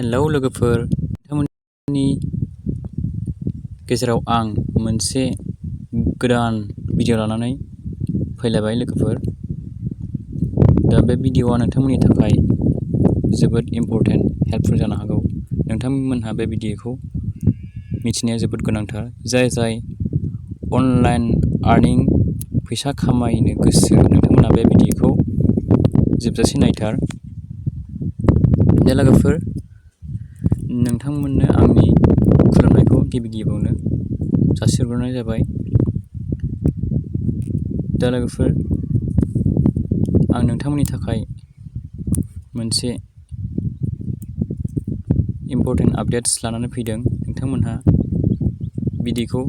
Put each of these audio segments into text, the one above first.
Hello लोगोफोर, नोंथांमोननि गेजेराव आं मोनसे गोदान भिडिअ लानानै फैलायबाय लोगोफोर। दा बे भिडिअआ नोंथांमोननि थाखाय जोबोद इम्परटेन्ट, हेल्पफुल जानो हागौ। नोंथांमोनहा बे भिडिअखौ मिथिनाया जोबोद गोनांथार। जाय अनलाइन आर्निं फैसा खामायनो गोसो, नोंथांमोनहा बे भिडिअखौ जोबजासे नायथार। दा लोगोफोर, नोंथांमोननो आंनि खुलुमनायखौ गिबियावनो जासिहरग्रोनाय जाबाय। दा लोगोफोर, आं नोंथांमोननि थाखाय मोनसे इम्परटेन्ट आपडेट्स लानानै फैदों। नोंथांमोनहा भिडिअखौ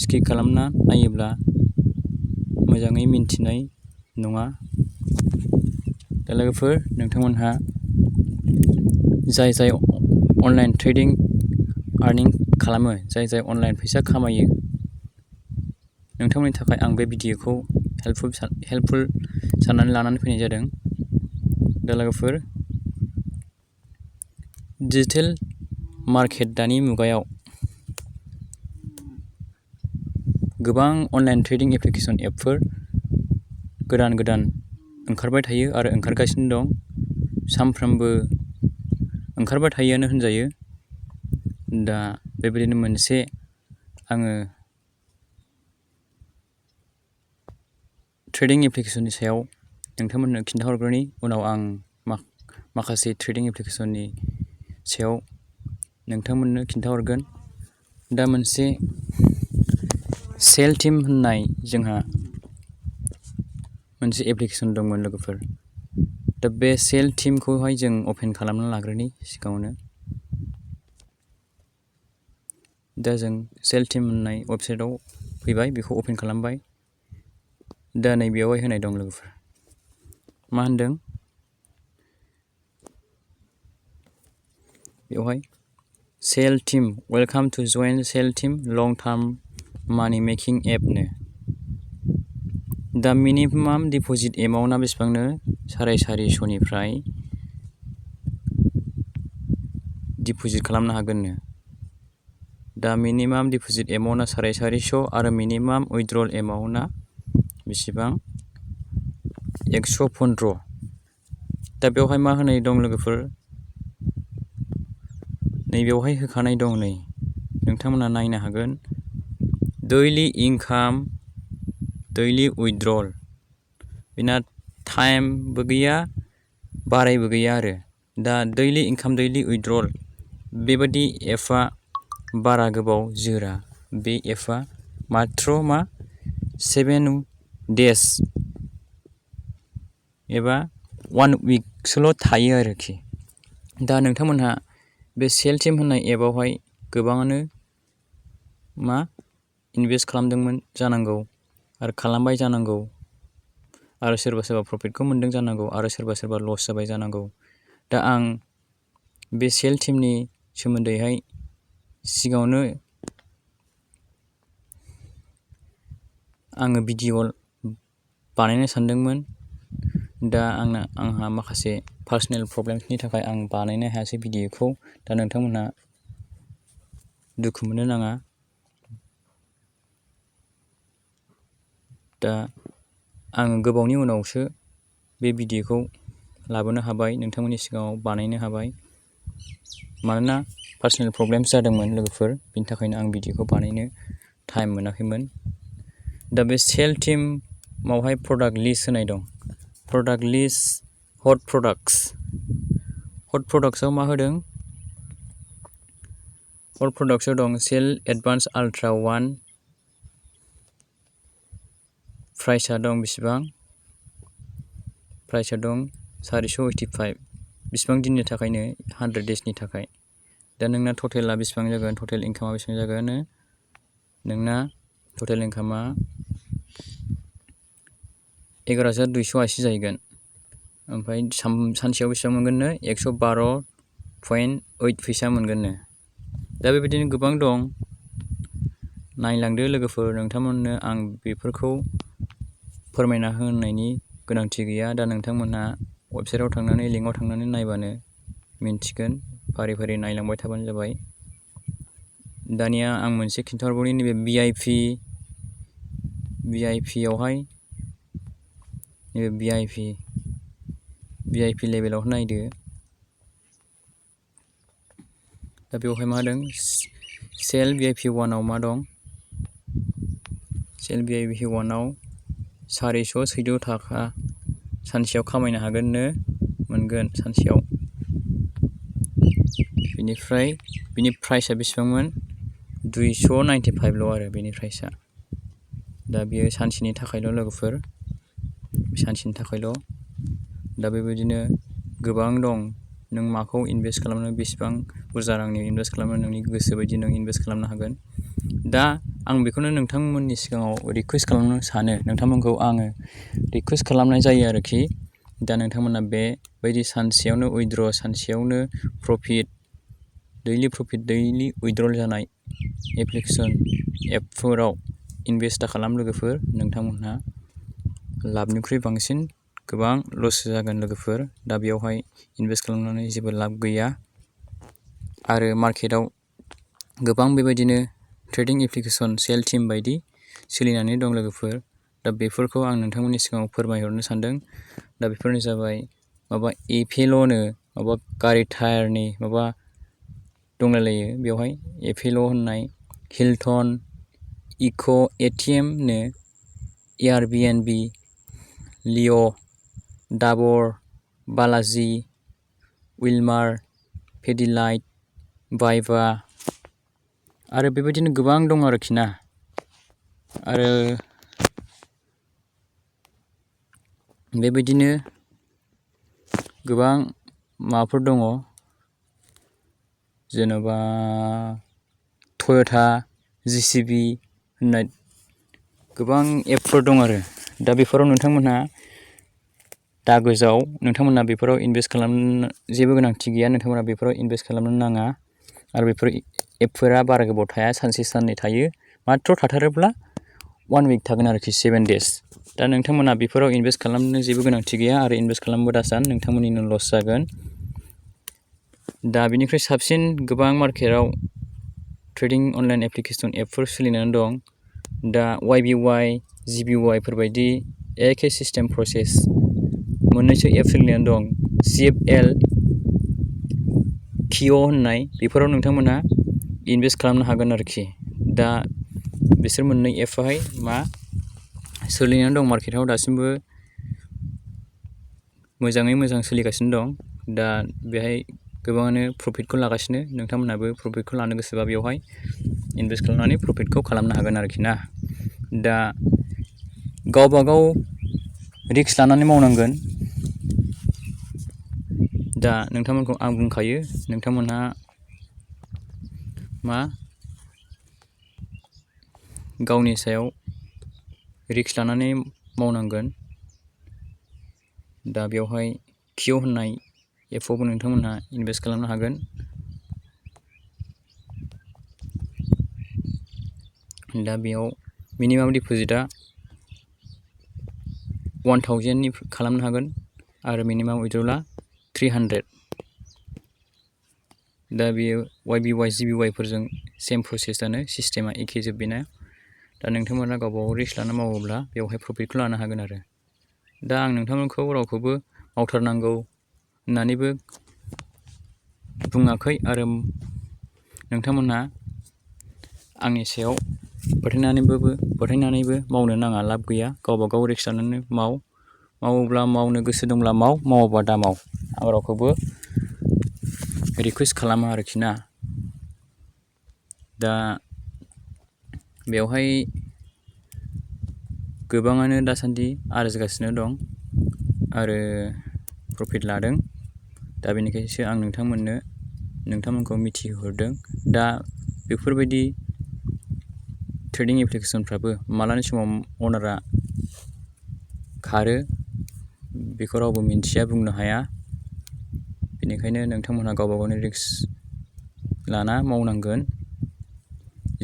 स्किप खालामना नायोब्ला मोजाङै मिन्थिनाय नङा। दा लोगोफोर, नोंथांमोनहा जाय अनलाइन ट्रेडिं आर्निं खालामो, जाय अनलाइन फैसा खामायो, नोंथांमोननि थाखाय आं बे भिडिअखौ हेल्पफुल साननानै लानानै फैनाय जादों। दा लोगोफोर, डिजिटेल मार्केट दानि मुगायाव गोबां अनलाइन ट्रेडिं एप्लिकेसन एपफोर गोदान ओंखारबाय थायो आरो ओंखारगासिनो दं। सानफ्रोमबो ओंखारबाय थायोआनो होनजायो। दा बेबायदिनो मोनसे आङो ट्रेडिं एप्लिकेसननि सायाव नोंथांमोननो खिन्थाहरग्रोनि, उनाव आं माखासे ट्रेडिं एप्लिकेसननि सायाव नोंथांमोननो खिन्थाहरगोन। दा मोनसे सेल टीम होननाय जोंहा मोनसे एप्लिकेसन दंमोन लोगोफोर। दा बे सेल टीमखौहाय जों अपेन खालामना लाग्रोनि सिगाङावनो। दा जों सेल टीम होननाय वेबसाइटआव फैबाय, बेखौ अपेन खालामबाय। दा नैबेयावहाय होनाय दं लोगोफोर, मा होनदों बेवहाय, सेल टीम वेलकाम टु जइन सेल टीम लं टार्म मानि मेकिं एपनो। दा मिनिमाम डिप'जिट एमाउन्टआ बेसेबांनो? 450निफ्राय डिप'जिट खालामनो हागोननो। दा मिनिमाम डिप'जिट एमाउन्टआ 450 आरो मिनिमाम उइथड्रल एमाउन्टआ बेसेबां? 115। दा बेवहाय मा होनाय दं लोगोफोर? नैबेवहाय होखानाय दं, नै नोंथांमोना नायनो हागोन। दैलि इनकाम, दैलि उइथड्रल। बेना टाइमबो गैया, बारायबो गैया आरो। दा दैलि इनकाम, दैलि उइथड्रल, बेबादि एपआ बारा गोबाव जोरा। बे एपआ मात्र 7 डेज एबा 1 उइकसोल' थायो आरोखि। दा नोंथांमोनहा बे सेल टीम होननाय एपआवहाय गोबाङानो इनभेस्ट खालामदोंमोन जानांगौ आरो खालामबाय जानांगौ, आरो सोरबा प्रफिटखौ मोनदों जानांगौ, आरो सोरबा लस जाबाय जानांगौ। दा आं बे सेल टीमनि सोमोन्दैहाय सिगाङावनो आङो भिडिअ बानायनो सानदोंमोन। दा आंहा माखासे पार्सनेल प्रब्लेम्सनि थाखाय आं बानायनो हायासै भिडिअखौ। दा नोंथांमोनहा दुखु मोननो नाङा। दा आङो गोबावनि उनावसो बे भिडिअखौ लाबोनो हाबाय, नोंथांमोननि सिगाङाव बानायनो हाबाय। मानोना पार्सनेल प्रब्लेम्स जादोंमोन लोगोफोर, बिनि थाखायनो आं भिडिअखौ बानायनो टाइम मोनाखैमोन। दा बे सेल टीमावहाय प्रडाक्ट लिस्ट होनाय दं। प्रडाक्ट लिस्ट, हट प्रडाक्ट्सआव मा होदों? हट प्रडाक्ट्सआव दं सेल एडभान्स आल्ट्रा 1। प्राइसआ दं बेसेबां? प्राइसआ दं 485। बेसेबां दिननि थाखायनो? 100 डेजनि थाखाय। दा नोंना टटेला बेसेबां जागोन? टटेल इनकामा बेसेबां जागोन? नोंना टटेल इनकामा 11,280 जाहैगोन। ओमफ्राय सानसेयाव बेसेबां मोनगोननो? 112.8 फैसा मोनगोननो। दा बेबायदिनो गोबां दं, नायलांदो लोगोफोर। नोंथांमोननो आं बेफोरखौ फोरमायना होनायनि गोनांथि गैया। दा नोंथांमोनहा वेबसाइटआव थांनानै, लिंकआव थांनानै नायबानो मिन्थिगोन। फारि फारि नायलांबाय थाबानो जाबाय। दानिया आं मोनसे खिन्थाहरबावनि नैबे भिआइपियावहाय नैबे भिआइपि लेभेलाव नायदो। दा बेवहाय मा होदों सेल भिआइपि 1आव मा दं? सेल भिआइपि 1आव 414 थाखा सानसेयाव खामायनो हागोननो मोनगोन सानसेयाव। बेनिफ्राय बिनि प्राइसआ बेसेबांमोन? 295ल' आरो बेनि प्राइसआ। दा बियो सानसेनि थाखायल' लोगोफोर, सानसेनि थाखायल'। दा बेबायदिनो गोबां दं। नों माखौ इनभेस्ट खालामनो, बेसेबां बुरजा रांनि इनभेस्ट खालामनो, नोंनि गोसो बायदि नों इनभेस्ट खालामनो हागोन। दा आं बेखौनो नोंथांमोननि सिगाङाव रिकुवेस्ट खालामनो सानो, नोंथांमोनखौ आङो रिकुवेस्ट खालामनाय जायो आरोखि। दा नोंथांमोना बेबायदि सानसेयावनो उइद्र', सानसेयावनो प्रफिट, दैलि उइद्र'ल जानाय एप्लिकेसन एपफोराव इनभेस्ट दा खालाम लोगोफोर। नोंथांमोनहा लाबनिख्रुइ बांसिन गोबां लस जागोन लोगोफोर। दा बेयावहाय इनभेस्ट खालामनानै जेबो लाब गैया। आरो मार्केटाव गोबां बेबायदिनो ट्रेडिं एप्लिकेसन सेल टीम बायदि सोलिनानै दं लोगोफोर। दा बेफोरखौ आं नोंथांमोननि सिगाङाव फोरमायहरनो सानदों। दा बेफोरनो जाबाय माबा एपेल'नो, माबा गारि टायारनि माबा दंलायलायो बेवहाय एपेल' होननाय, हिल्टन, इक' एटिएमनो, एयारबिएनबि, लिअ', डाबर, बालाजि, उइलमार, पेडिलाइट, बाइभा आरो बेबायदिनो गोबां दं आरोखि ना। आरो बेबायदिनो गोबां माबाफोर दङ, जेन'बा टय'टा, जिसिबि होननाय गोबां एपफोर दं आरो। दा बेफोराव नोंथांमोनहा नोंथांमोनहा बेफोराव इनभेस्ट खालामनो जेबो गोनांथि गैया। नोंथांमोनहा बेफोराव इनभेस्ट खालामनो नाङा। आरो बेफोर एपफोरा बारा गोबाव थाया, सानसे साननै थायो। माथ्र' थाथारोब्ला 1 उइक थागोन आरोखि, 7 डेज। दा नोंथांमोनहा बेफोराव इनभेस्ट खालामनो जेबो गोनांथि गैया। आरो इनभेस्ट खालामबो दासान, नोंथांमोननिनो लस जागोन। दा बिनिख्रुइ साबसिन गोबां मार्केटाव ट्रेडिं अनलाइन एप्लिकेसन एपफोर सोलिनानै दं। दा YBY, GBY फोरबायदि एखे सिस्टेम प्रसेस मोननैसो एप सोलिनानै दं। CFL, किय' होननाय, बेफोराव नोंथांमोनहा इनभेस्ट खालामनो हागोन आरोखि। दा बिसोर मोननै एपआहाय सोलिनानै दं मार्केटाव दासिमबो मोजाङै मोजां सोलिगासिनो दं। दा बेहाय गोबाङानो प्रफिटखौ लागासिनो। नोंथांमोनहाबो प्रफिटखौ लानो गोसोबा बेवहाय इनभेस्ट खालामनानै प्रफिटखौ खालामनो हागोन आरोखि ना। दा गावबागाव रिस्क लानानै मावनांगोन। दा नोंथांमोनखौ आं बुंखायो, नोंथांमोनहा गावनि सायाव रिस्क लानानै मावनांगोन। दा बेवहाय किय' होननाय एपआवबो नोंथांमोनहा इनभेस्ट खालामनो हागोन। दा बेयाव मिनिमाम डिप'जिटआ 1000नि खालामनो हागोन आरो मिनिमाम उइड्र'ला 300। दा बेयो YBY, GBY फोरजों सेम प्रसेसआनो, सिस्टेमा एखे जोब बेना। दा नोंथांमोना गावबागाव रिस्क लाना मावोब्ला बेवहाय प्रफिटखौ लानो हागोन आरो। दा आं नोंथांमोनखौ रावखौबो मावथारनांगौ होननानैबो बुङाखै। आरो नोंथांमोनहा आंनि सायाव फोथायनानैबो मावनो नाङा, लाब गैया। गावबागाव रिस्क लानानै मावोब्ला मावनो गोसो दंब्ला मावाबा दा माव। आं रावखौबो रिकुवेस्ट खालामा आरोखि ना। दा बेवहाय गोबाङानो दासान्दि आरजिगासिनो दं आरो प्रफिट लादों। दा बेनिखायसो आं नोंथांमोनखौ मिथिहोहरदों। दा बेफोरबायदि ट्रेडिं एप्लिकेसनफ्राबो मालानि समाव अनारआ खारो बेखौ रावबो मिन्थिया, बुंनो हाया। बेनिखायनो नोंथांमोनहा गावबा गावनि रिस्क लाना मावनांगोन।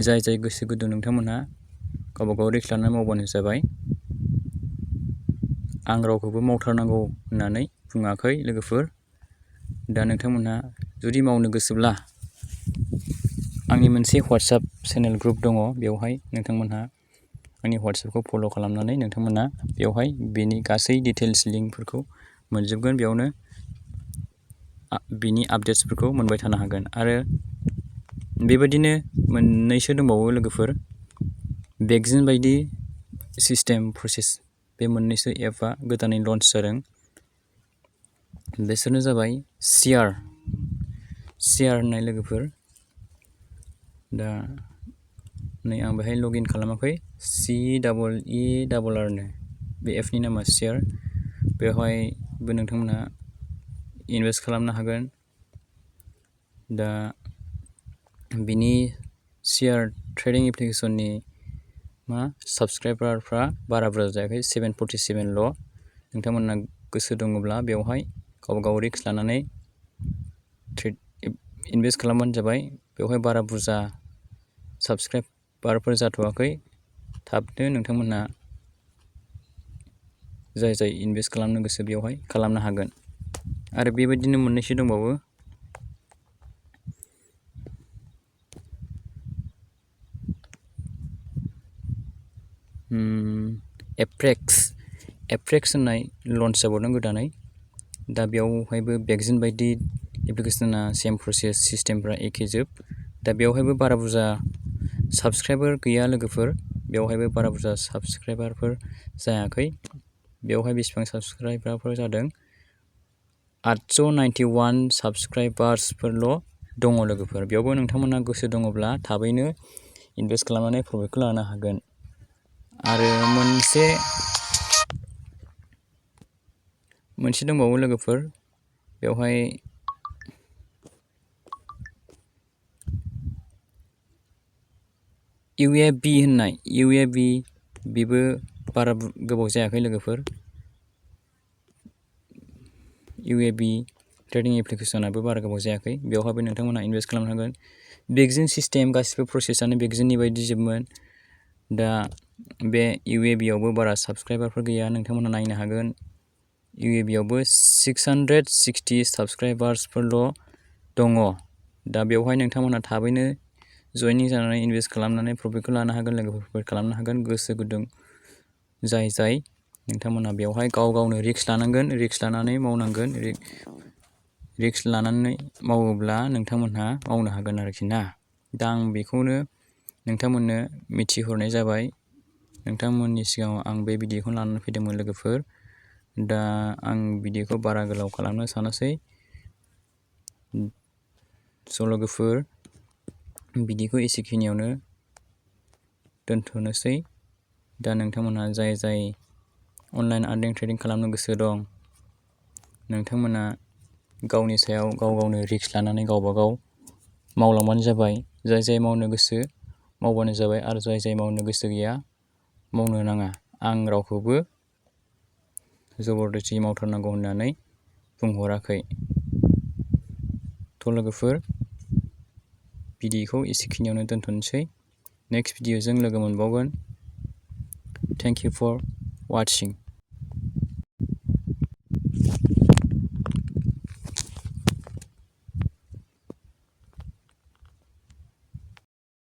जाय गोसो गुदुं नोंथांमोनहा गावबा गाव रिस्क लानानै मावबानो जाबाय। आं रावखौबो मावथारनांगौ होननानै बुङाखै लोगोफोर। दा नोंथांमोनहा जुदि मावनो गोसोब्ला आंनि मोनसे WhatsApp चेनेल ग्रुप दङ, बेवहाय नोंथांमोनहा आंनि WhatsAppखौ फल' खालामनानै नोंथांमोना बेवहाय बेनि गासै डिटेल्स लिंकफोरखौ मोनजोबगोन। बेयावनो बिनि आपडेट्सफोरखौ मोनबाय थानो हागोन। आरो बेबायदिनो मोननैसो दंबावो लोगोफोर, बेगजिन बायदि सिस्टेम प्रसेस, बे मोननैसो एपआ गोदानै लन्च जादों। बिसोरनो जाबाय शेयार होननाय लोगोफोर। दा नै आं बेहाय लगइन खालामाखै, CEER नो बे एपनि नामा शेयार। बेवहायबो नोंथांमोनहा इनभेस्ट खालामनो हागोन। दा बिनि शेयार ट्रेडिं एप्लिकेसननि साबस्क्राइबारफ्रा बारा बुरजा जायाखै, 747ल'। नोंथांमोनहा गोसो दङब्ला बेवहाय गावबा गाव रिस्क लानानै इनभेस्ट खालामबानो जाबाय। बेवहाय बारा बुरजा साबस्क्राइबारफोर जाथ'वाखै। थाबनो नोंथांमोनहा जाय इनभेस्ट खालामनो गोसो बेवहाय खालामनो हागोन। आरो बेबायदिनो मोननैसो दंबावो। एप्रेक्स होननाय लन्च जाबावदों गोदानै। दा बेवहायबो बेगजिन बायदि एप्लिकेसना सेम प्रसेस, सिस्टेमफ्रा एखे जोब। दा बेवहायबो बारा बुरजा साबस्क्राइबार गैया लोगोफोर। बेवहायबो बारा बुरजा साबस्क्राइबारफोर जायाखै। बेवहाय बेसेबां साबस्क्राइबारफोर जादों, 891 साबस्क्राइबार्सफोरल' दङ लोगोफोर। बेयावबो नोंथांमोनहा गोसो दङब्ला थाबैनो इनभेस्ट खालामनानै प्रफिटखौ लानो हागोन। आरो मोनसे दंबावो लोगोफोर, बेवहाय UAB बेबो बारा गोबाव जायाखै लोगोफोर। UAB ट्रेडिं एप्लिकेसनाबो बारा गोबाव जायाखै। बेवहायबो नोंथांमोनहा इनभेस्ट खालामनो हागोन। बेगजिन सिस्टेम, गासिबो प्रसेसआनो बेगजिननि बायदि जोबमोन। दा बे UAB आवबो बारा साबस्क्राइबारफोर गैया, नोंथांमोनहा नायनो हागोन। UAB आवबो 660 साबस्क्राइबार्सफोरल' दङ। दा बेवहाय नोंथांमोनहा थाबैनो जयनिं जानानै इनभेस्ट खालामनानै प्रफिटखौ लानो हागोन, लोगोफोर खालामनो हागोन। गोसो गुदुं जाय नोंथांमोनहा बेवहाय गावनो रिस्क लानांगोन, रिस्क लानानै मावनांगोन। रिस्क लानानै मावोब्ला नोंथांमोनहा मावनो हागोन आरोखि ना। दा आं बेखौनो नोंथांमोननो मिथिहरनाय जाबाय। नोंथांमोननि सिगाङाव आं बे भिडिअखौ लानानै फैदोंमोन लोगोफोर। दा आं भिडिअखौ बारा गोलाव खालामनो सानासै। लोगोफोर, भिडिअखौ एसेखिनियावनो दोनथ'नोसै। दा नोंथांमोनहा जाय अनलाइन आर्निं ट्रेडिं खालामनो गोसो दं, नोंथांमोना गावनि सायाव गावनो रिस्क लानानै गावबा गाव मावलांबानो जाबाय। जाय मावनो गोसो मावबानो जाबाय, आरो जाय मावनो गोसो गैया मावनो नाङा। आं रावखौबो जबरदस्ति मावथारनांगौ होननानै बुंहराखै। लोगोफोर, भिडिअखौ एसेखिनियावनो दोनथ'नोसै। नेक्स्ट भिडिअजों लोगो मोनबावगोन। Thank you for वाचिं।